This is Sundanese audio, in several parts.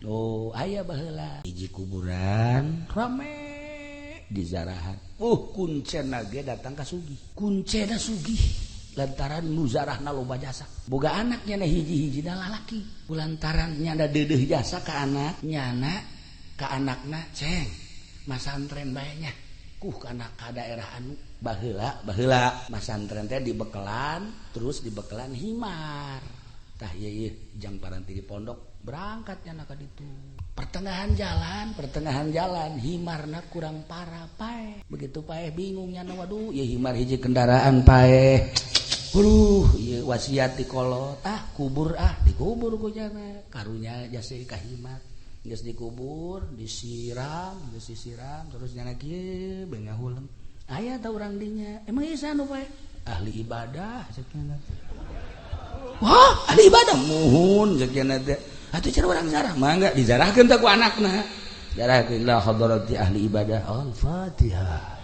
Oh, aya baheula hiji kuburan rame dizarahan. Kuncena ge datang ka sugih. Kuncena sugih lantaran nu zarahna loba jasa. Boga anak nyana hiji-hijina lalaki. Kulantaran nyana deudeuh jasa ka anak, nyana ka anakna ceng masantren bae nya. Kuh kana ka daerah anu baheula baheula masantren teh dibekelan terus dibekelan himar. Tah ieu jang paranti di pondok berangkat nyana ka ditu. Pertengahan jalan himarna kurang parah paeh. Begitu paeh bingung nyana waduh ieu himar hiji kendaraan paeh. Huluh ieu wasiat di kolot ah kubur ah dikubur ku nyana. Karunya jasa ka himar. Geus dikubur, disiram, geus disiram terus nyana kieu bae ngahuleng. Aya ta urang dinya? Emang ieu saha nu paeh? Ahli ibadah cek nyana. Wah, ahli ibadah muhun cek nyana teh. Atuh cara urang zarah mangga dizarahkeun teh ku anakna. Zarahkeun la hadarati ahli ibadah. Al-Fatihah.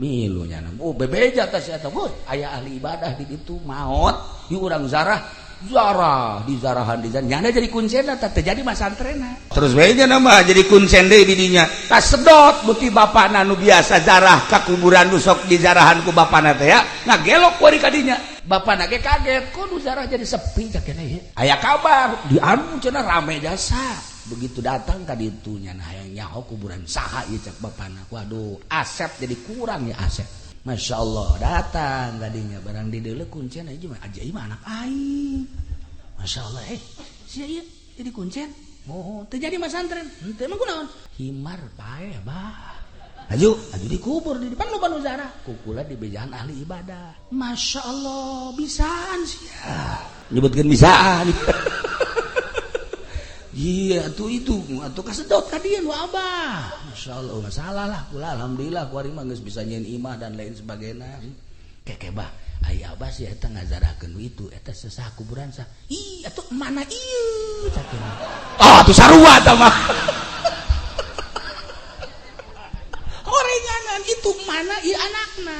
Milu nyana. Oh, bebeja tah si eta. Woi, aya ahli ibadah di ditu maot. Ieu urang zarah, zarah dizarahan dizarahan. Nyana jadi kuncena tah teu jadi masantrena. Terus we nya mah jadi kuncen deui di dinya. Kasedot beuki bapana nu biasa zarah ka kuburan nu sok dizarahan ku bapana teh ya. Ngagelok kuari ka dinya. Bapana ge kaget, kok nu zarah jadi sepi cak keneh ieu. Aya kabar di anu cenah rame jasa. Begitu datang ka ditu nya hayang nyaho kuburan saha ieu cak bapana. Waduh, asep jadi kurang ya asep. Masya Allah datang kadinya barang di deuleu kuncen aja mah aja mah anak aing. Masya Allah sia ieu jadi kuncen. Mohon teu jadi masantren. Henteu emang kunaon? Himar paeh bah. Aju, aju dikubur di depan loba nu zarah. Kukula di bejaan ahli ibadah. Masya Allah bisaan sia. Nyebutkeun bisaan. Iya atuh itu atuh kasedot ka dieu nu abah. Masya Allah masalah lah kula alhamdulillah kuari mah geus bisa nyieun imah dan lain sebagainya. Keke bah ai abah sih eta ngazarahkeun itu eta sesah kuburan sah. Ih atuh mana ieu cak. Ah atuh sarua tah mah. Horenganan itu mana ieu anakna.